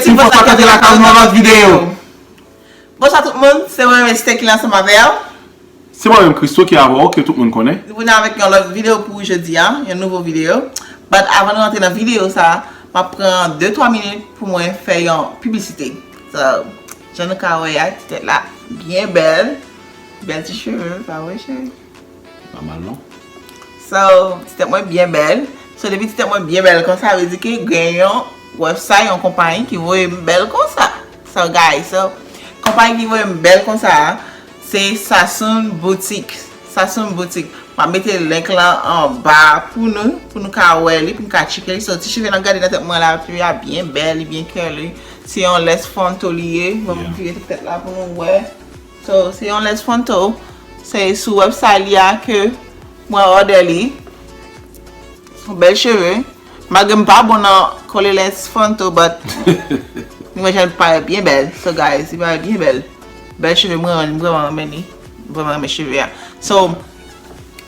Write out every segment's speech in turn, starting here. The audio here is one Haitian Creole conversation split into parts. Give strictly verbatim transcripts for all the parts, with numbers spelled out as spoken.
Ti fòs pataje lakay nou nan lòt videyo. Bonswa tout moun, se mwen Esther ki la ansanm avè w. Se mwen menm Christo ki avè w, ke tout moun konnen. Nou vin avèk yon lòt videyo pou jodi a, yon nouvo videyo. But avan nou rantre nan videyo sa, m ap pran de twa minit pou mwen fè yon piblisite. So, jan nou ka wè a, ti tèt la byen bèl. Bèl ti cheve, pa vre cheri? Pa mal non. So, ti tèt mwen byen bèl. So, depi ti tèt mwen byen bèl konsa, vle di ke gen yon website, yon konpayi ki voye m bèl konsa. So, guys, so, konpayi ki voye m bèl konsa a, se Sassoon Boutique. Sassoon Boutique. M ap mete link lan anba pou nou, pou nou ka wè li, pou nou ka tcheke li. So, ti cheve n ap gade nan tèt mwen la, cheve a byen bèl, li byen curly. Se yon lace frontal li ye. Mwen, m vire tout tèt la pou nou wè. So, se yon lace frontal. Se sou website li a ke mwen order li. Yon bèl cheve. Malgre m pa bon nan kole lace frontal, but nou wè jan l parèt byen bèl. So, guys, li parèt byen bèl. Bèl cheve, mwen, mwen vrèman renmen li. Mwen vrèman renmen cheve a. So,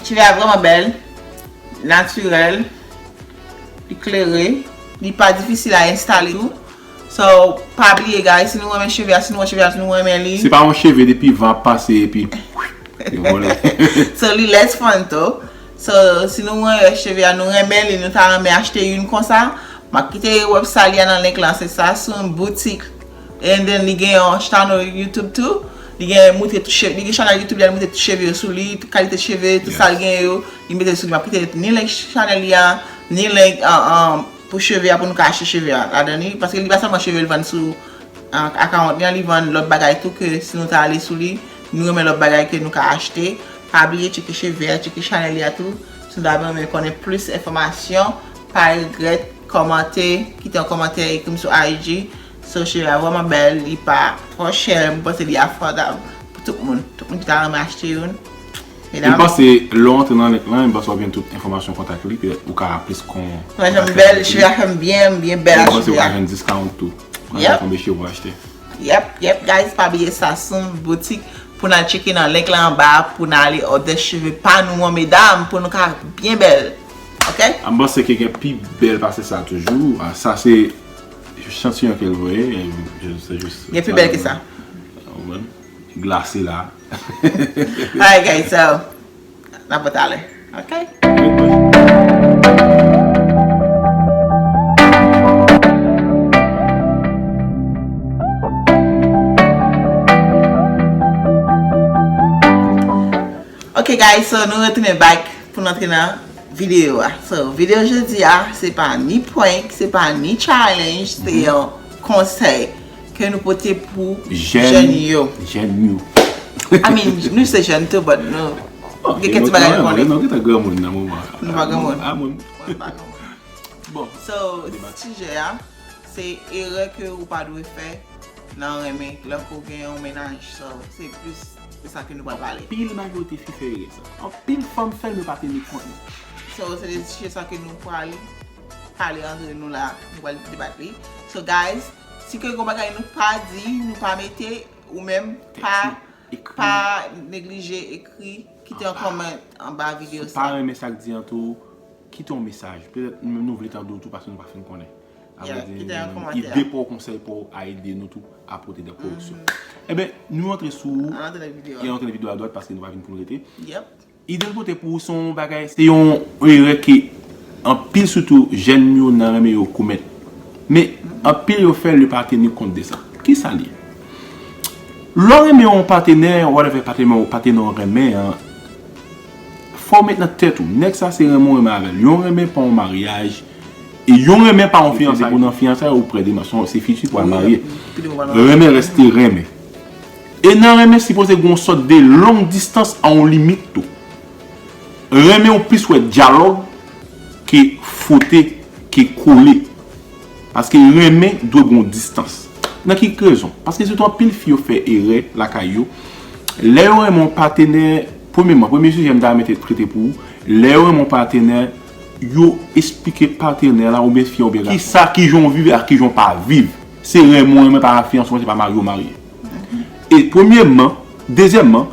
cheve a vrèman bèl, natirèl, li klere, li pa difisil a enstale tou. So, pa bliye, guys, si nou renmen cheve a, si nou wè cheve a, si nou renmen li. Se pa yon cheve depi van ap pase epi li vole. So, li lace frontal. So, si nou renmen cheve a, nou renmen li, nou ta renmen achte youn konsa, m ap kite website li a nan link lan, se Sassoon Boutique. And then, li gen yon channel YouTube tou. Li gen moutre tout cheve, li gen channel YouTube li a, li moutre tout cheve yo sou li, tout kalite cheve, tout sa l gen yo, li mete sou li. M ap kite ni link channel li a, ni link, uh, um, pou cheve a, pou nou ka achte cheve a ladan li. Paske li pa sèlman cheve l vann sou, uh, account li an, li vann lòt bagay tou ke si nou ta ale sou li, nou renmen lòt bagay ke nou ka achte. Pa bliye tcheke cheve a, tcheke channel li a tou. Si nou ta renmen konnen plis enfòmasyon, pa regrèt, kòmante, kite yon kòmantè, ekri m sou I G. So, cheve a vrèman bèl, li pa twò chè, m panse li afòdab pou tout moun. Tout moun ki ta renmen achte youn. Medam. M panse lè w antre nan link lan, m panse w ap jwenn tout enfòmasyon kontak li, petèt ou ka plis kon. Mwen jan m bèl, cheve a fè m byen, m byen bèl ak cheve a. M panse ou ka jwenn discount tou. Yep. Tonbe cheve w achte. Yep, yep, guys, pa bliye Sassoon Boutique pou n al tcheke nan link lan anba pou n ale order cheve pa nou an, medam, pou nou ka byen bèl. Ok? M panse ke gen pi bèl pase sa toujou. Ah, sa se echantiyon ke l voye. Gen pi bèl ke sa. Glase la. Alright, guys, so, n ap wè talè. Ok? Ok, guys, so nou retounen back pou n antre nan videyo a. So, videyo jodi a, se pa ni prank, se pa ni challenge, se yon konsèy ke nou pote pou jèn yo. Jèn yo. I mean, nou se jèn tou, but nou gen kèk ti bagay nou konnen. Nou gentan granmoun nan moman. Nou pa granmoun. Mwen pa granmoun. Bon. So, sijè a, se erè ke ou pa dwe fè nan renmen lè ke w gen yon mennaj. So, se plis de sa ke nou pral pale. Anpil majorite fi fè erè sa. Anpil fanm fè l, men pa teni kont li. So, se de sijè sa ke nou pral pale antre nou la, nou pral debat li. So, guys, si ke gon bagay nou pa di, nou pa mete, ou menm, pa, pa neglije ekri, kite yon kòmantè anba videyo sa. Si w pa renmen sa k di an tou, kite yon mesaj. Petèt nou menm nou vle tande w tou paske nou pa fin konnen. Apre di, ide pa w, konsèy pa w a ede nou tou a pote de koreksyon. Enben, nou antre sou, e antre nan videyo a dwat paske nou pa vin pou n rete. Ide n pote pou ou se yon bagay, se yon erè ke anpil, sitou jèn yo nan renmen yo komèt. Men, anpil yo fè l, yo pa teni kont de sa. Kisa l ye? Lè w renmen yon patenè, whatever patenè, patenè w renmen an, fò w met nan tèt ou, nèg sa se renmen w renmen avè l. Yon renmen pa yon maryaj, e yon renmen pa yon fiyansay. Depi w nan fiyansay, ou prè demen, se fiti pou al marye. Renmen reste renmen. E nan renmen sipoze gen yon sòt de long distans a yon limit tou. Renmen w plis wè dyalòg ke fwote, ke kole. Paske renmen dwe gen yon distans. Nan ki rezon? Paske sitou anpil fi yo fè erè lakay yo. Lè yo renmen yon patenè, premyeman, premye sijè m ta mete trete pou ou, lè yo renmen yon patenè, yo esplike patenè la oubyen fi an oubyen gason kisa, kijan w viv ak kijan w pa viv. Se renmen w renmen, pa fiyanse w fiyanse, pa marye w marye. E premyeman, dezyèmman,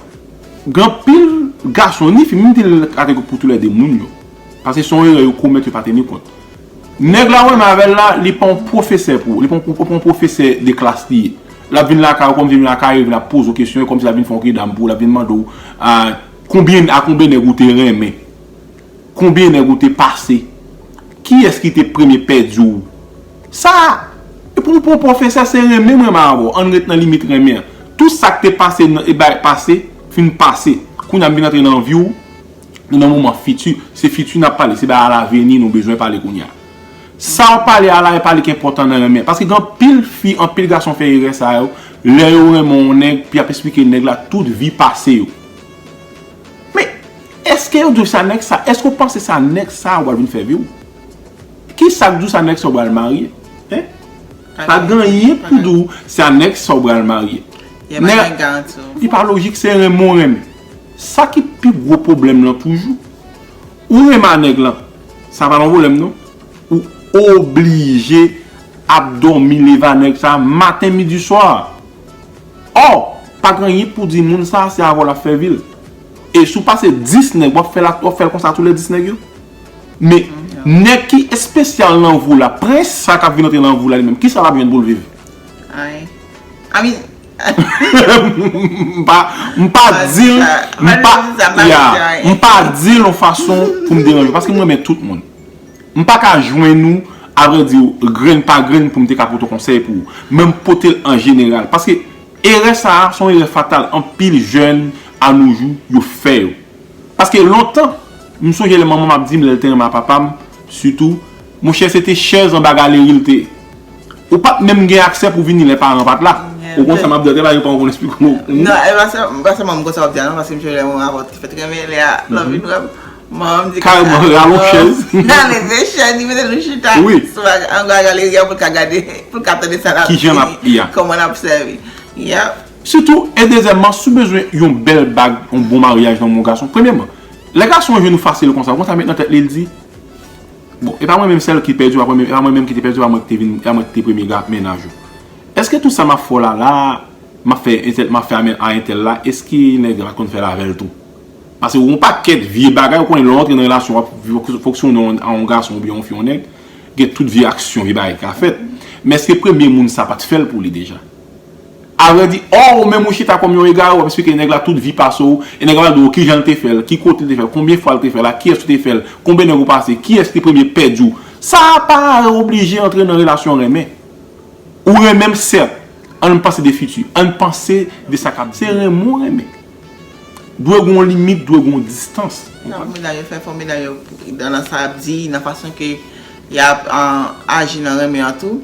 gen anpil gason ni fi, m di l kategori pou toulède moun yo. Paske se yon erè yo komèt, yo pa teni kont. Nèg la ou renmen avè l la, li pa yon pwofesè pou ou. Li pa yon, pa yon pwofesè de klas li ye. L ap vin lakay ou, kòmsi l vin lakay ou, vin ap poze w kesyon, e kòmsi l ap vin fè yon kidam pou ou, l ap vin mande w, a, konbyen, a konbyen nèg ou te renmen? Konbyen nèg ou te pase? Kiyès ki te premye pèdi w? Sa, e pou, pou pwofesè, se renmen m renmen avè w. Ann ret nan limit renmen an. Tout sa k te pase, nan, e bay pase, fin pase. Kounye a m vin antre nan vi w, nou nan moman fiti. Se fiti n ap pale, se bagay alaveni nou bezwen pale kounye a. Sa w pale a la, e pa li ki enpòtan nan renmen. Paske gen anpil fi, anpil gason fè erè sa yo. Lè yo renmen yon nèg, pi y ap esplike nèg la tout vi pase yo. Men, èske yo di w sa nèg sa, èske w panse sa nèg sa a pral vin fè vi w? Ki sa k di w sa nèg sa w pral marye? Hein? Pa gen anyen pou di w sa nèg sa w pral marye. Li pa lojik, se renmen w renmen. Sa ki pi gwo pwoblèm lan toujou. Ou renmen a nèg lan, sa pa nan pwoblèm non. Ou oblije ap dòmi leve a nèg sa maten, midi, swa. Ò, pa gen anyen pou di moun sa, se avè w l ap fè vi l. E si w pase dis nèg, w ap fè l, w ap fè l konsa tou lè dis nèg yo. Men, nèg ki espesyal nan vi w la, prens sa k ap vin antre nan vi w la li menm, kisa l ap jwenn pou l viv? Ay. I mean, m pa, m pa di l, m pa, yeah, m pa di l yon fason pou m deranje w, paske m renmen tout moun. M pa ka jwenn ou, avrèdi, grenn pa grenn pou m te ka pote yon konsèy pou ou. Men m pote l an jeneral. Paske erè sa a, se yon erè fatal. Anpil jèn, anoujou, yo fè yo. Paske lontan, m sonje lè manman m ap di m, lè l te renmen a papa m, sitou, monchè, se te chèz anba galeri l te ye. Ou pa t menm gen aksè pou vini lè paran pa t la. Ou konn sa m ap di a, te pa yo pa konn esplike w. Non, e pa sè-, pa sèlman m konn sa w ap di a non, paske m sonje lè manman avè w te fèt renmen, lè a, lè w vin wè m, manman m di kareman, rale yon chèz. Rale de chèz, li mete nou chita sou anba galeri a pou l ka gade, pou l ka tande sa n ap di, kòman n ap sèvi. Yep. Sitou, e dezyèmman, si w bezwen yon bèl bag, yon bon maryaj nan men yon gason, premyèman, lè gason an jwenn ou fasil konsa, ou konn sa met nan tèt li, l di, bon, e pa mwen menm sèl ki pèdi w, e pa mwen menm, e pa mwen menm ki te pèdi w, e pa mwen ki te vin, e pa mwen ki te premye ga-, mennaj ou. Èske tout sa m ap fè w la la, m ap fè entèl, m ap fè a entèl la, èske nèg la pa t konn fè l avè l tou? Paske yon pakèt vye bagay, ou konnen lè w antre nan relasyon, w ap fonksyone a yon gason oubyen yon fi, yon nèg, gen tout vye aksyon, vye bagay ki ka fèt. Men èske premye moun sa pa t fè l pou li deja? Avrèdi, ò, ou menm ou chita kòm yon egare, w ap esplike nèg la tout vi pase w, e nèg la pral di w kijan l te fè l, ki kote l te fè l, konbyen fwa l te fè l, ak kiyès ou te fè l, konbyen nèg ou pase, kiyès ki premye pèdi w. Sa pa oblije antre nan relasyon renmen. Ou renmen m, sèt, ann panse de fiti, ann panse de sa k ap, se renmen w renmen. Dwe gen yon limit, dwe gen yon distans. Sa pou medam yo fè, fò medam yo, nan sa y ap di, nan fason ke y ap, ah, aji nan renmen an tou.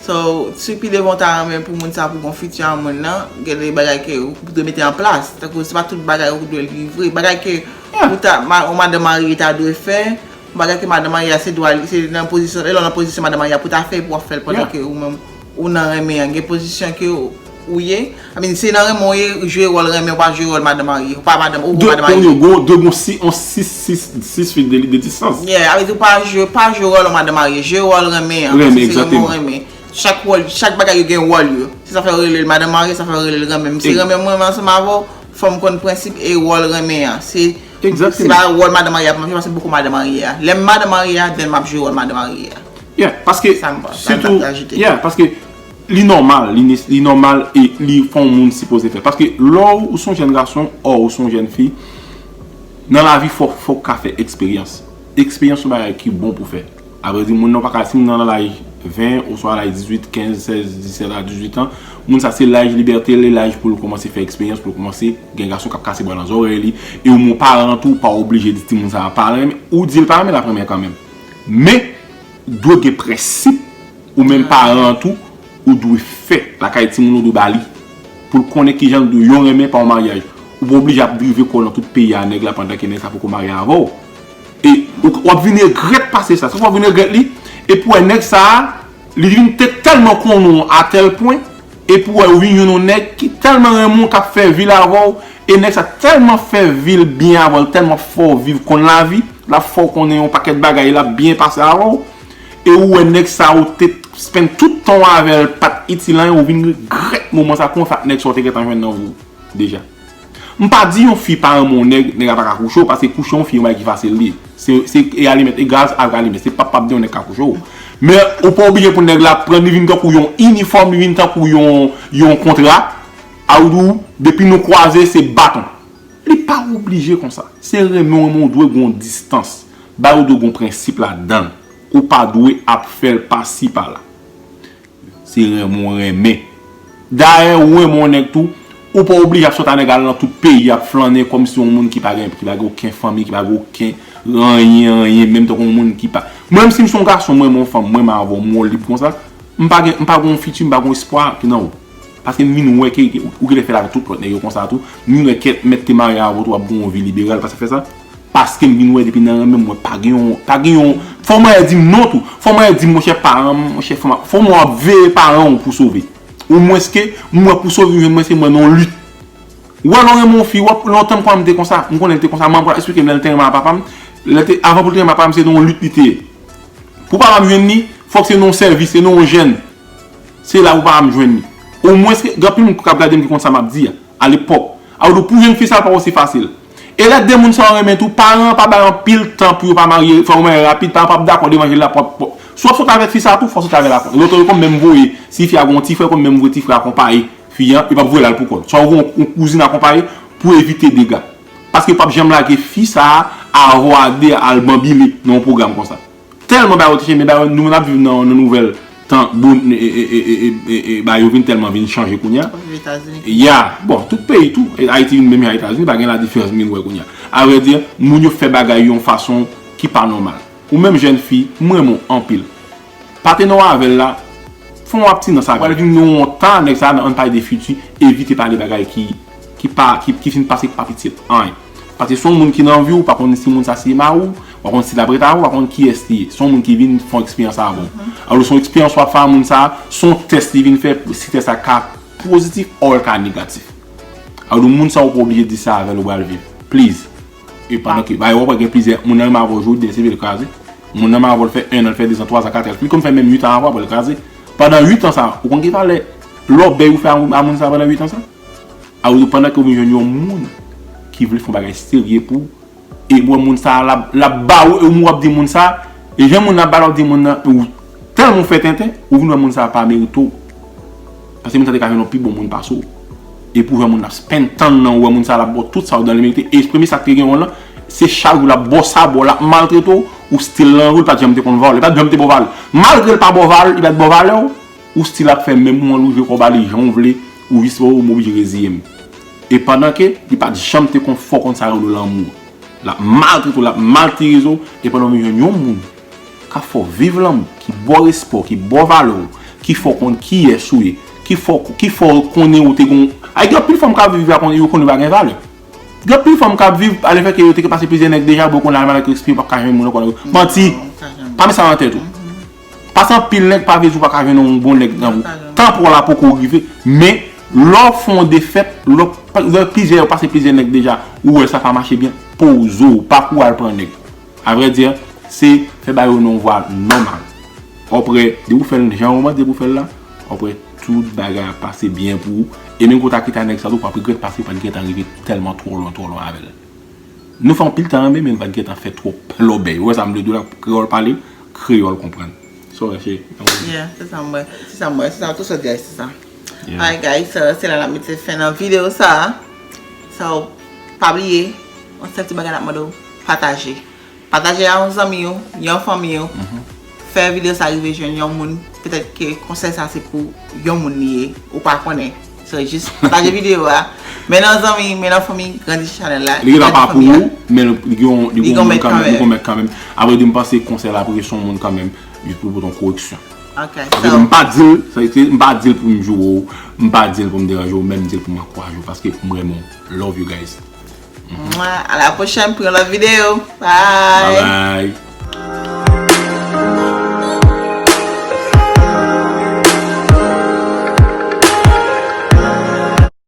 So, si pi devan w ta renmen pou moun sa pou gon fiti a moun nan, gen de bagay ke ou dwe mete an plas. Tankou se pa tout bagay ou dwe livre. Bagay ke ou ta, ma-, yon madanm marye ta dwe fè, bagay ke madanm marye a se dwa li, se nan pozisyon, e lè w nan pozisyon madanm marye a pou ta fè, pou w ap fè l pandan ke ou menm, ou nan renmen an. Gen pozisyon ke ou, ou ye. I mean, se nan renmen w ye, jwe wòl renmen, ou pa jwe wòl madanm marye. Ou pa madanm, ou pa madanm marye. Dwe gon si, on sis, sis, sis feet de, de distans. Yeah, sa vle di ou pa jwe, pa jwe wòl yon madanm marye. Jwe wòl renmen an. Renmen, egzakteman. Chak wòl, chak bagay yo gen wòl yo. Se sa fè yo rele l madanm marye, sa fè yo rele l renmen. M se renmen mwen, mwen ansanm avè w, fò m konn prensip e wòl renmen an. Se, se pa wòl madanm marye a pou m ap jwe, paske m poko madanm marye a. Lè m madanm marye a, then m ap jwe wòl madanm marye a. Yeah, paske, sitou, yeah, paske li nòmal, li nes-, li nòmal e li fè yon moun sipoze fè. Paske lè w, ou se yon jèn gason, ò, ou se yon jèn fi, nan lavi fò, fò w ka fè eksperyans. Eksperyans se yon bagay ki bon pou fè. Apre di, moun nan pa ka, si moun nan nan laj ven, oswa laj dizuit, kenz, sèz, disèt a dizuit an, moun sa se laj libète l, e laj pou l kòmanse fè eksperyans, pou l kòmanse gen gason k ap kase bwa nan zòrèy li, e ou menm paran an tou, ou pa oblije di timoun sa a pa renmen, ou di l pa renmen, l ap renmen kanmenm. Men, dwe gen prensip, ou menm paran an tou, ou dwe fè lakay timoun ou dwe ba li. Pou l konnen kijan l dwe, yon renmen pa yon maryaj. Ou pa oblije ap drive kò w nan tout peyi a nèg la pandan ke nèg sa poko marye avè w. E ou, w ap vin regrèt pase sa. Se w ap vin regrèt li. E pou wè nèg sa a, li vin te tèlman konnen w a tèl pwen. E pou wè ou vin jwenn yon nèg ki tèlman renmen w, k ap fè vi l avè w. E nèg sa tèlman fè vi l byen avè w, tèlman fè w viv konn lavi. L ap fè w konnen yon pakèt bagay, l ap byen pase avè w. E ou wè nèg sa ou te spend tout tan w avè l pa t itil anyen, ou vin regrèt moman sa, kòman fè ak nèg sa w te gentan jwenn nan vi w deja. M pa di yon fi pa renmen yon nèg, nèg la pa ka kouche w, paske kouche yon fi yon bagay ki fasil li ye. Se, se e alimèt, e gaz ak alimèt. Se pap pap de yon nèg ka kouche w. Men ou pa oblije pou nèg la pran li vin tankou yon inifòm, li vin tankou yon, yon kontra. A ou di w, depi nou kwaze, se baton. Li pa oblije konsa. Se renmen w renmen w dwe gon distans. Bagay ou dwe gon prensip ladan l. Ou pa dwe ap fè l pasi pala. Se renmen w renmen. Dayè, ou renmen yon nèg tou, ou pa oblije ap sot a nèg al nan tout peyi ap flannen kòmsi yon moun ki pa gen, ki pa gen okenn fanmi, ki pa gen okenn anyen, anyen, menm tankou yon moun ki pa. Mwen menm si m se yon gason, mwen renmen yon fanm, mwen renmen avè w, m wè w lib konsa, m pa gen, m pa gen yon fiti, m pa gen yon espwa ki nan ou. Paske m vin wè ke, ke ou genlè fè l avèk tout lòt nèg yo konsa tou, m vin wè kèt mèt te marye avè w tou, w ap gen yon vi liberal, pa sa k fè sa. Paske m vin wè depi nan renmen m, mwen pa gen yon, pa gen yon, fò mwen di m non tou. Fò mwen di m, monchè, paran m, monchè, fò mwen, fò mwen ap veye paran w pou sove. Omwenske, mwen pou sove, mwen se mwen nan lit. Ou wè, lè w renmen yon fi, w ap, lontan m konnen m te konsa, m konnen l te konsa, manman l esplike m lè l te renmen a papa m, lè te, avan pou l te renmen a papa m, se nan yon lit li te ye. Pou papa m jwenn li, fòk se nan yon sèvis, se nan yon jèn. Se la pou papa m jwenn li. Omwenske, gen anpil moun k ap gade m ki konn sa m ap di a, alepòk. Alò, pou jwenn fi sa pa osi fasil. E lè de moun sa yo renmen tou, paran an pa bay anpil tan pou yo pa marye, fè yo marye rapid, paran p ap dakò devan je l la, p ap, p ap. Si w ap sot avèk fi sa tou, fò w sot avè l akonpaye. Lòt yo konn menm voye, si fi a gen yon ti frè, konn menm voye ti frè akonpaye fi an, yo p ap voye l al pou kò l. Swa yo voye yon, yon kouzin akonpaye pou evite dega. Paske yo p ap janm lage fi sa a avè w a de al banbile nan yon pwogram konsa. Tèlman bagay yo te chanje, men bagay yo, nou menm n ap viv nan, nan nouvèl tan, bon, e, e, bagay yo vin tèlman vin chanje kounye a. Ou viv Etazini? Ya, bon, tout peyi tou, e, Ayiti vin menm jan Etazini, pa gen ladiferans m vin wè kounye a. Avrèdi, moun yo fè bagay yo yon fason ki pa nòmal. Ou menm jèn fi, m renmen w anpil. Pa te nan w avè l la, fè yon abstinans avè l. Pral vin nan yon tan, nèg sa, ann pale de fiti, evite pale bagay ki, ki pa, ki, ki fin pase, ki pa pitit anyen. Paske se yon moun ki nan vi w, ou pa konn si moun sa se mari w, ou pa konn si l ap ret avè w, ou pa konn kiyès li ye. Se yon moun ki vin fè yon eksperyans avè w. Alò, se yon eksperyans w ap fè a moun sa, se yon tès li vin fè, si tès la ka pozitif, or l ka negatif. Alò, moun sa ou pa oblije di sa avè l ou pral viv. Please. E pandan ke, ba, w ap wè gen plizyè, moun nan renmen avè w jodi, demen se vle l kraze. Moun nan renmen avè w l fè en an, l fè dezan, twazan, katrè, li konn fè menm uitan avè w, apre l kraze. Pandan uitan sa, ou konn ki valè lòbèy ou fè a, a moun sa pandan uitan sa? A ou pandan ke ou vin jwenn yon moun ki vle fè yon bagay serye pou ou, e ou wè moun sa a, l ap, l ap ba ou, e ou w ap di moun sa, e jan moun nan ap ba l, w ap di moun nan, ou tèlman ou fè tenten, ou vin wè moun sa a pa merite w. Paske moun sa te ka jwenn yon pi bon moun pase w. Epi w wè moun nan ap spend tan nan, ou wè moun sa a l ap ba w tout sa w dan li merite. E premye sa k te gen w lan, se chak jou l ap ba w sa, ba w, l ap maltrete w, ou still nan ri w, li pa t janm te konn valè w, li pa t janm te ba w valè w. Malgre l pa ba w valè w, li pa t ba w valè w, ou still ap fè menm ou an, ou jwe kòb ale jan w vle, ou jis, o, m oblije reziye m. E pandan ke li pa t janm te konn fè w konn sa yo rele lanmou. L ap maltrete w, l ap matirize w, e pandan w vin jwenn yon moun k ap fè w viv lanmou, ki ba w respè w, ki ba w valè w, ki fè w konn kiyès ou ye, ki fè w, ki fè w konnen ou te gon. Ay, gen anpil fanm k ap viv la, yo konnen yo pa gen valè. Gen anpil fanm k ap viv, alefètke yo te pase plizyè nèg deja, bon, kounye a, malgre yo eksprime, yo p ap ka jwenn moun ankò. Manti. Pa met sa nan tèt ou. Pase anpil nèg pa vle di w pa ka jwenn yon bon nèg nan ou. Tan pa w la poko rive, men lè w fè yon defèt, lè w, lè plizyè, pase plizyè nèg deja, ou wè sa pa mache byen, poze w, pa kouri al pran nèg. Avrèdi, se fè bagay yo nan yon vwa nòmal. Ou ap wè, depi w fè l jan ou mande pou w fè l la, ou ap wè tout bagay ap pase byen pou ou. E menm ke w ta kite a nèg sa tou, w ap regrèt paske w pa t gentan rive tèlman twò lwen, twò lwen avè l. Nou fè anpil tan renmen, men nou pa t gentan fè twòp lòbèy. Ou wè sa m vle di w la, kreyòl pale, kreyòl konprann. Sa w wè, cheri? Yeah, se sa m wè. Se sa m wè. Se sa, tout sa w di a, se sa. Yeah. Alright, guys, so, se la n ap mete fen nan videyo sa a. So, pa bliye, yon sèl ti bagay n ap mande w, pataje. Pataje a yon zanmi w, yon fanmi w. Fè videyo sa rive jwenn yon moun. Petèt ke konsèy sa se pou yon moun li ye, ou pa konnen. So, jis pataje videyo a. Men nan zanmi, men nan fanmi, grandi chanèl la. Li gentan pa pou ou, men li gen, li gen yon moun kanmenm, li gen yon mèt kanmenm. Apre di m panse konsèy la pou kesyon moun kanmenm, jis pou pote yon koreksyon. Ok, so, m pa di l, sa vle di, m pa di l pou m joure w, m pa di l pou m deranje w, men m di l pou m ankouraje w, paske m renmen w. Love you guys. Mwa, a la pwochèn pou yon lòt videyo. Bye. Bye bye.